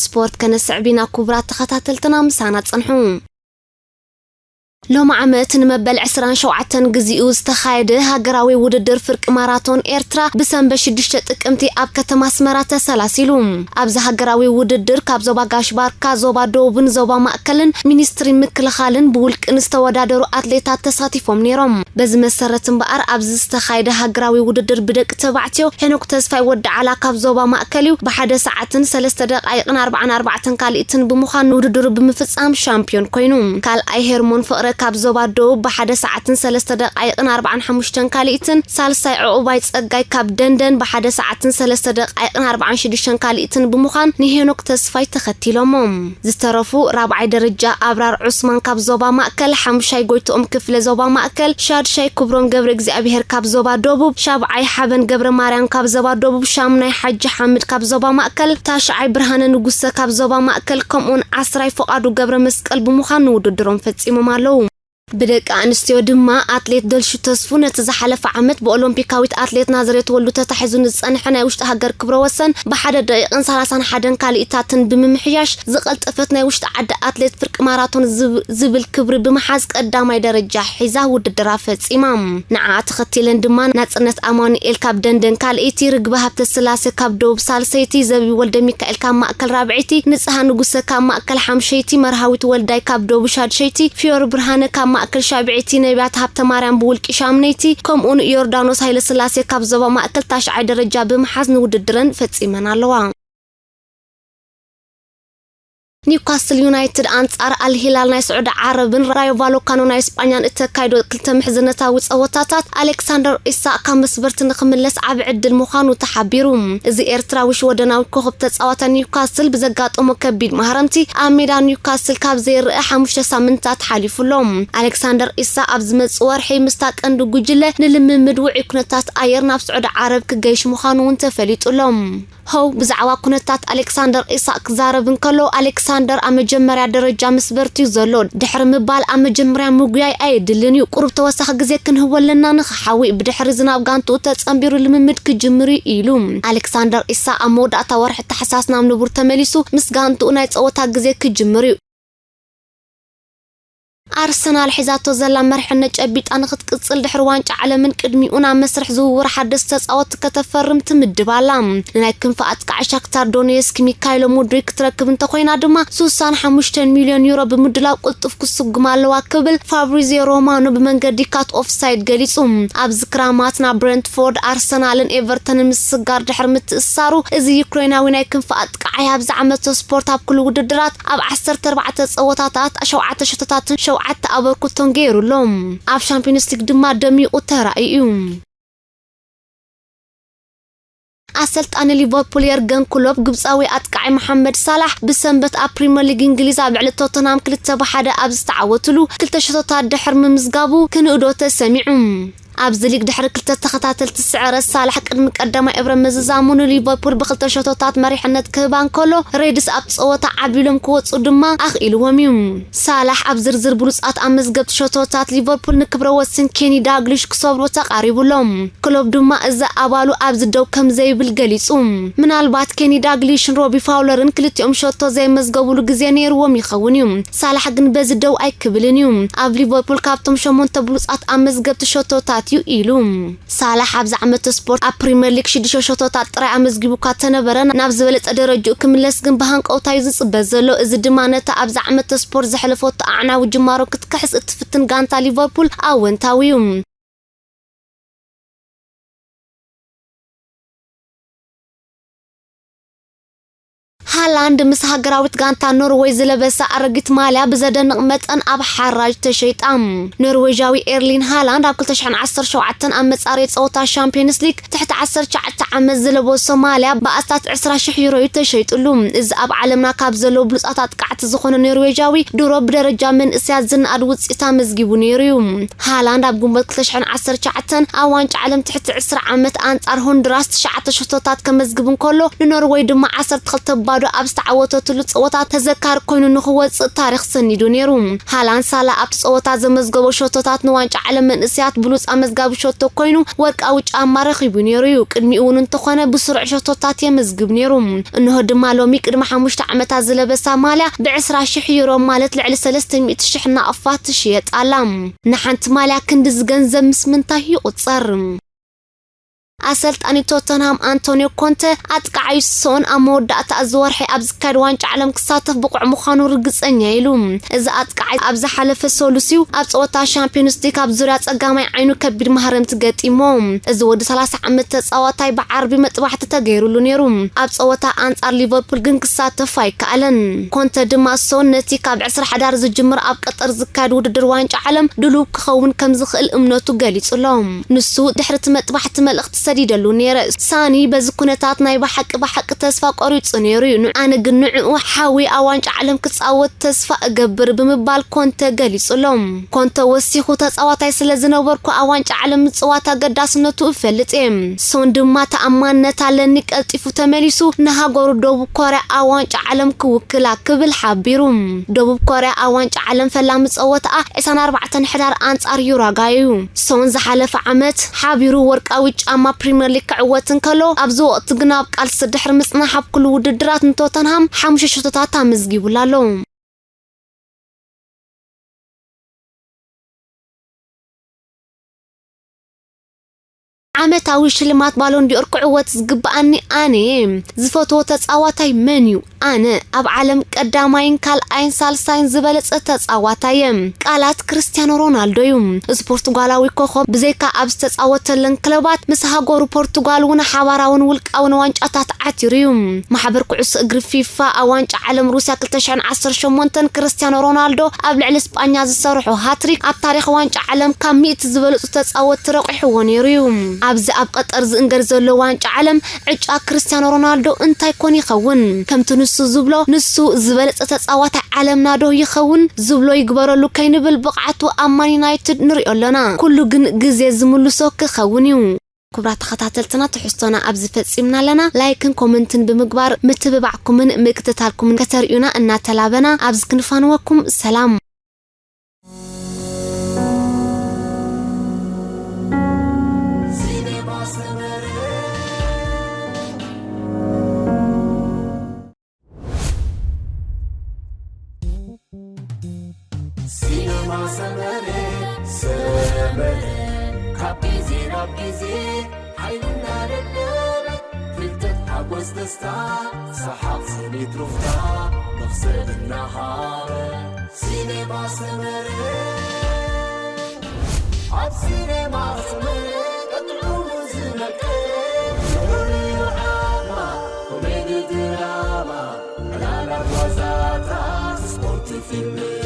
ስፖርት ከነስዕብ ኢና። ክቡራት ተኸታተልትና፣ ምሳና ጽንሑ። ሎሚ ዓመት ንመበል ዕስራን ሸውዓተን ግዜኡ ዝተኻየደ ሃገራዊ ውድድር ፍርቂ ማራቶን ኤርትራ ብሰንበት ሽዱሽተ ጥቅምቲ ኣብ ከተማ ኣስመራ ተሰላሲሉ። ኣብዚ ሃገራዊ ውድድር ካብ ዞባ ጋሽ ባርካ፣ ዞባ ደቡብን ዞባ ማእከልን ሚኒስትሪ ምክልኻልን ብውልቅን ዝተወዳደሩ ኣትሌታት ተሳቲፎም ነይሮም። በዚ መሰረት እምበኣር ኣብዚ ዝተኻየደ ሃገራዊ ውድድር ብደቂ ተባዕትዮ ሄኖክ ተስፋይ ወዲ ዓላ ካብ ዞባ ማእከል እዩ ብሓደ ሰዓትን ሰለስተ ደቃይቕን ኣርባዓን ኣርባዕተን ካልኢትን ብምዃን ንውድድሩ ብምፍጻም ሻምፒዮን ኮይኑ። ካልኣይ ሄርሞን ፍቕረ ካብ ዞባ ደቡብ ብሓደ ሰዓትን ሰለስተ ደቃይቕን ኣርባዓን ሓሙሽተን ካልኢትን፣ ሳልሳይ ዕቑባይ ጸጋይ ካብ ደንደን ብሓደ ሰዓትን ሰለስተ ደቃይቕን ኣርባዓን ሽዱሽተን ካልኢትን ብምዃን ንሄኖክ ተስፋይ ተኸቲሎሞ። ዝተረፉ ራብዓይ ደረጃ ኣብራር ዑስማን ካብ ዞባ ማእከል፣ ሓሙሻይ ጎይትኦም ክፍለ ዞባ ማእከል፣ ሻድሻይ ክብሮም ገብረ እግዚኣብሄር ካብ ዞባ ደቡብ፣ ሻብዓይ ሓበን ገብረ ማርያም ካብ ዞባ ደቡብ፣ ሻምናይ ሓጂ ሓምድ ካብ ዞባ ማእከል፣ ታሽዓይ ብርሃነ ንጉሰ ካብ ዞባ ማእከል፣ ከምኡውን ዓስራይ ፍቓዱ ገብረ መስቀል ብምዃን ንውድድሮም ፈጺሞም ኣለዉ። ብደቂ ኣንስትዮ ድማ ኣትሌት ደልሹ ተስፉ ነቲ ዝሓለፈ ዓመት ብኦሎምፒካዊት ኣትሌት ናዝሬት ወልዱ ተታሒዙ ንዝጸንሐ ናይ ውሽጢ ሃገር ክብረ ወሰን ብሓደ ደቂቕን ሰላሳን ሓደን ካልኢታትን ብምምሕያሽ ዝቐልጠፈት ናይ ውሽጢ ዓዲ ኣትሌት ፍርቂ ማራቶን ዝብ-፣ ዝብል ክብሪ ብምሓዝ ቀዳማይ ደረጃ ሒዛ ውድድራ ፈጺማ። ንዓኣ ተኸቲለን ድማ ናጽነት ኣማኑኤል ካብ ደንደን ካልኣይቲ፣ ርግቢ ሃብተስላሴ ካብ ደቡብ ሳልሰይቲ፣ ዘቢብ ወልደ ሚካኤል ካብ ማእከል ራብዐይቲ፣ ንጽሃ ንጉሰ ካብ ማእከል ሓምሸይቲ፣ መርሃዊት ወልዳይ ካብ ደቡብ ሻድሸይቲ፣ ፊዮሪ ብርሃነ ካብ ማእከል ሻብዐይቲ፣ ነቢያት ሃብተማርያም ብውልቂ ሻምነይቲ፣ ከምኡውን ዮርዳኖስ ሃይለስላሴ ካብ ዞባ ማእከል ታሽዓይ ደረጃ ብምሓዝ ንውድድረን ፈጺመን ኣለዋ። ኒውካስል ዩናይትድ ኣንጻር ኣልሂላል ናይ ስዑዲ ዓረብን ራዮ ቫሎካኖ ናይ ስጳኛን እተካይዶ ክልተ ምሕዝነታዊ ጸወታታት ኣሌክሳንደር ኢሳቅ ካብ መስበርቲ ንኽምለስ ዓቢ ዕድል ምዃኑ ተሓቢሩ። እዚ ኤርትራዊ ሽወደናዊ ኮኸብ ተጻዋታይ ኒውካስል ብዘጋጠሞ ከቢድ ማህረምቲ ኣብ ሜዳ ኒውካስል ካብ ዘይረአ ሓሙሽተ ሳምንታት ሓሊፉ ኣሎ። ኣሌክሳንደር ኢሳቅ ኣብ ዝመጽእ ወርሒ ምስታ ቀንዲ ጉጅለ ንልምምድ ውዑይ ኩነታት ኣየር ናብ ስዑዲ ዓረብ ክገይሽ ምዃኑ እውን ተፈሊጡ ኣሎ። ሆው ብዛዕባ ኩነታት ኣሌክሳንደር ኢሳቅ ክዛረብ እንከሎ፣ ኣሌክሳንደር ኣብ መጀመርያ ደረጃ መስበርቲ'ዩ ዘሎ። ድሕሪ ምባል ኣብ መጀመርያ ምጉያይ ኣየድልን እዩ። ቁሩብ ተወሳኺ ግዜ ክንህቦ ኣለና ንኽሓዊ። ብድሕሪ እዚ ናብ ጋንትኡ ተጸንቢሩ ልምምድ ክጅምር እዩ ኢሉ። ኣሌክሳንደር ኢሳቅ ኣብ መወዳእታ ወርሒ ታሕሳስ ናብ ንቡር ተመሊሱ ምስ ጋንትኡ ናይ ጸወታ ግዜ ክጅምር እዩ። ኣርሰናል ሒዛቶ ዘላ መሪሕነት ጨቢጣ ንኽትቅጽል ድሕሪ ዋንጫ ዓለምን ቅድሚኡ ናብ መስርሕ ዝውውር ሓደስቲ ተጻወትቲ ከተፈርም ትምድብ ኣላ። ንናይ ክንፊ ኣጥቃዒ ሻክታር ዶኔስክ ሚካይሎ ሙድሪክ ክትረክብ እንተኾይና ድማ ስሳን ሓሙሽተን ሚልዮን ዩሮ ብምድላው ቅልጡፍ ክስጉም ኣለዋ ክብል ፋብሪዚዮ ሮማኖ ብመንገዲ ካት ኦፍሳይድ ገሊጹ። ኣብዚ ክራማት ናብ ብረንትፎርድ፣ ኣርሰናልን ኤቨርተንን ምስጋር ድሕሪ ምትእስሳሩ፣ እዚ ዩክሬናዊ ናይ ክንፊ ኣጥቃዓይ ኣብዚ ዓመት ስፖርት ኣብ ኩሉ ውድድራት ኣብ ዓሰርተ ኣርባዕተ ጸወታታት ሸውዓተ ሸቶታትን ሸውዓተ ኣበርክቶን ገይሩ ኣሎ። ኣብ ሻምፒዮንስ ሊግ ድማ ደሚቑ ተራእዩ እዩ። ኣሰልጣኒ ሊቨርፑል የርገን ክሎፕ ግብጻዊ ኣጥቃዓይ መሓመድ ሳላሕ ብሰንበት ኣብ ፕሪምየር ሊግ እንግሊዝ ኣብ ልዕሊ ቶተንሃም ክልተ ብሓደ ኣብ ዝተዓወትሉ ክልተ ሸቶታት ድሕሪ ምምዝጋቡ ክንእዶ ተሰሚዑ። ኣብዚ ሊግ ድሕሪ ክልተ ተኸታተልቲ ስዕረት ሳላሕ ቅድሚ ቀዳማይ እብረ ምዝዛሙ ንሊቨርፑል ብክልተ ሸቶታት መሪሕነት ክህባ እንከሎ፣ ሬድስ ኣብ ጸወታ ዓቢሎም ክወጹ ድማ ኣኽኢልዎም እዩ። ሳላሕ ኣብ ዝርዝር ብሉጻት ኣመዝገብቲ ሸቶታት ሊቨርፑል ንክብረ ወሰን ኬኒ ዳግሊሽ ክሰብሮ ተቓሪቡ ኣሎ። ክሎፕ ድማ እዚ ኣባሉ ኣብዚ ደው ከም ዘይብል ገሊጹ። ምናልባት ኬኒ ዳግሊሽን ሮቢ ፋውለርን ክልቲኦም ሸቶ ዘየመዝገቡሉ ግዜ ነይርዎም ይኸውን እዩ። ሳላሕ ግን በዚ ደው ኣይክብልን እዩ። ኣብ ሊቨርፑል ካብቶም ሸሞንተ ብሉጻት ኣመዝገብቲ ሸቶታት እዩ ኢሉ። ሳላሕ ኣብዚ ዓመት ስፖርት ኣብ ፕሪምየር ሊግ ሽዱሽተ ሸቶታት ጥራይ ኣመዝጊቡ እኳ ተነበረ፣ ናብ ዝበለጸ ደረጅኡ ክምለስ ግን ብሃንቀውታ እዩ ዝጽበ ዘሎ። እዚ ድማ ነታ ኣብዚ ዓመት ስፖርት ዘሕለፈቶ ኣዕናዊ ጅማሮ ክትክሕስ እትፍትን ጋንታ ሊቨርፑል ኣወንታዊ እዩ። ሃላንድ ምስ ሃገራዊት ጋንታ ኖርወይ ዝለበሳ ኣረጊት ማልያ ብዘደንቕ መጠን ኣብ ሓራጅ ተሸይጣ። ኖርዌጃዊ ኤርሊን ሃላንድ ኣብ ክልተ ሽሕን ዓሰርተ ሸውዓተን ኣብ መጻረዪ ጸወታ ሻምፒዮንስ ሊግ ትሕቲ ዓሰርተ ትሽዓተ ዓመት ዝለበሶ ማልያ ብኣስታት ዕስራ ሽሕ ዩሮ እዩ ተሸይጡሉ። እዚ ኣብ ዓለምና ካብ ዘለዉ ብሉጻት ኣጥቃዕቲ ዝኾነ ኖርዌጃዊ ድሮ ብደረጃ መንእሰያት ዝነኣድ ውጽኢት ኣመዝጊቡ ነይሩ እዩ። ሃላንድ ኣብ ግንቦት ክልተ ሽሕን ዓሰርተ ትሽዓተን ኣብ ዋንጫ ዓለም ትሕቲ ዕስራ ዓመት ኣንጻር ሆንዱራስ ትሽዓተ ሸቶታት ከመዝግብ እንከሎ፣ ንኖርወይ ድማ ዓሰርተ ክልተ ባዶ ኣብ ዝተዓወተትሉ ጸወታ ተዘካሪ ኮይኑ ንኽወጽእ ታሪኽ ሰኒዱ ነይሩ። ሃላንድ ሳላ ኣብቲ ጸወታ ዘመዝገቦ ሸቶታት ንዋንጫ ዓለም መንእሰያት ብሉጽ ኣመዝጋቢ ሸቶ ኮይኑ ወርቃዊ ጫማ ረኺቡ ነይሩ እዩ። ቅድሚኡ እውን እንተኾነ ብስሩዕ ሸቶታት የመዝግብ ነይሩ። እንሆ ድማ ሎሚ ቅድሚ ሓሙሽተ ዓመታት ዝለበሳ ማልያ ብ ዕስራ ሽሕ ዩሮ ማለት ልዕሊ ሰለስተ ሚእቲ ሽሕ ናቕፋ ትሽየጥ ኣላ። ንሓንቲ ማልያ ክንድዚ ገንዘብ ምስ ምንታይ ይቑጸር? ኣሰልጣኒ ቶተንሃም ኣንቶኒዮ ኮንተ ኣጥቃዓዩ ሶን ኣብ መወዳእታ እዚ ወርሒ ኣብ ዝካየድ ዋንጫ ዓለም ክሳተፍ ብቑዕ ምዃኑ ርግጸኛ ኢሉ። እዚ ኣጥቃዓይ ኣብ ዝሓለፈ ሰሉስ እዩ ኣብ ጸወታ ሻምፒዮንስ ሊግ ኣብ ዙርያ ጸጋማይ ዓይኑ ከቢድ ማህረምቲ ገጢሞ። እዚ ወዲ ሰላሳ ዓመት ተጻዋታይ ብዓርቢ መጥባሕቲ ተገይሩሉ ነይሩ። ኣብ ጸወታ ኣንጻር ሊቨርፑል ግን ክሳተፍ ኣይከኣለን። ኮንተ ድማ ሶን ነቲ ካብ ዕስራ ሓዳር ዝጅምር ኣብ ቀጠር ዝካየድ ውድድር ዋንጫ ዓለም ድሉው ክኸውን ከም ዝኽእል እምነቱ ገሊጹ ኣሎ። ንሱ ድሕሪ እቲ መጥባሕቲ መልእኽቲ ሰዲደሉ ነይረ። ሳኒ በዚ ኩነታት ናይ ብሓቂ ብሓቂ ተስፋ ቆሪጹ ነይሩ እዩ። ን-፣ ኣነ ግን ንዕኡ ሓዊ ኣብ ዋንጫ ዓለም ክጻወት ተስፋ እገብር ብምባል ኮንተ ገሊጹ ኣሎ። ኮንተ ወሲኹ ተጻዋታይ ስለ ዝነበርኩ ኣብ ዋንጫ ዓለም ምጽዋት ኣገዳስነቱ እፈልጥ እየ። ሶን ድማ ተኣማንነት ኣለኒ፣ ቀልጢፉ ተመሊሱ ንሃገሩ ደቡብ ኮርያ ኣብ ዋንጫ ዓለም ክውክላ ክብል ሓቢሩ። ደቡብ ኮርያ ኣብ ዋንጫ ዓለም ፈላሚ ጸወታኣ ዕስራን ኣርባዕተን ሕዳር ኣንጻር ዩራጋይ እዩ። ሶን ዝሓለፈ ዓመት ሓቢሩ ወርቃዊ ጫማ ፕሪምየር ሊግ ክዕወት እንከሎ፣ ኣብዚ ወቕቲ ግን ኣብ ቃልሲ ድሕሪ ምጽናሕ ኣብ ኩሉ ውድድራት ንቶተንሃም ሓሙሽተ ሸቶታት ኣመዝጊቡላ ኣሎ። ዓመታዊ ሽልማት ባሎን ዲኦር ክዕወት ዝግብኣኒ ኣነ እየ። ዝፈትዎ ተጻዋታይ መን እዩ? ኣነ ኣብ ዓለም ቀዳማይን ካልኣይን ሳልሳይን ዝበለጸ ተጻዋታይ እየ። ቃላት ክርስቲያኖ ሮናልዶ እዩ። እዚ ፖርቱጋላዊ ኮኸብ ብዘይካ ኣብ ዝተጻወተለን ክለባት ምስ ሃገሩ ፖርቱጋል እውን ሓባራውን ውልቃውን ዋንጫታት ዓቲሩ እዩ። ማሕበር ኩዕሶ እግሪ ፊፋ ኣብ ዋንጫ ዓለም ሩስያ ክልተ ሽሕን ዓሰርተ ሸሞንተን ክርስቲያኖ ሮናልዶ ኣብ ልዕሊ ስጳኛ ዝሰርሖ ሃትሪክ ኣብ ታሪኽ ዋንጫ ዓለም ካብ ሚእቲ ዝበለጹ ተጻወትቲ ረቑሕዎ ነይሩ እዩ። ኣብዚ ኣብ ቀጠር ዝእንገድ ዘሎ ዋንጫ ዓለም ዕጫ ክርስቲያኖ ሮናልዶ እንታይ ኮን ይኸውን? ከምቲ ንሱ ዝብሎ፣ ንሱ ዝበለጸ ተጻዋታይ ዓለምና ዶ ይኸውን? ዝብሎ ይግበረሉ ከይንብል ብቕዓቱ ኣብ ማን ዩናይትድ ንሪኦ ኣለና። ኩሉ ግን ግዜ ዝምልሶ ክኸውን እዩ። ክቡራት ተኸታተልትና፣ ትሕዝቶና ኣብዚ ፈጺምና ኣለና። ላይክን ኮመንትን ብምግባር ምትብባዕኩምን ምክትታልኩምን ከተርእዩና እናተላበና ኣብዚ ክንፋንወኩም ሰላም። ሲነማ ሰመረ፣ ሰመረ። ካብ ግዜ ናብ ግዜ ሓይልና ደደበ። ፍልጠት፣ ሓጎስ፣ ደስታ፣ ሰሓቕ፣ ስኒት፣ ሩፍታ፣ መኽሰብ እናሃበ። ሲነማ ሰመረ። ኣብ ሲነማ ሰመረ ቀጥዑ ዝነቀ። ፍሉይ ዓማ፣ ኮሜዲ፣ ድራማ፣ ዕላላት፣ ዋዛታት፣ ስፖርት፣ ፊልም፣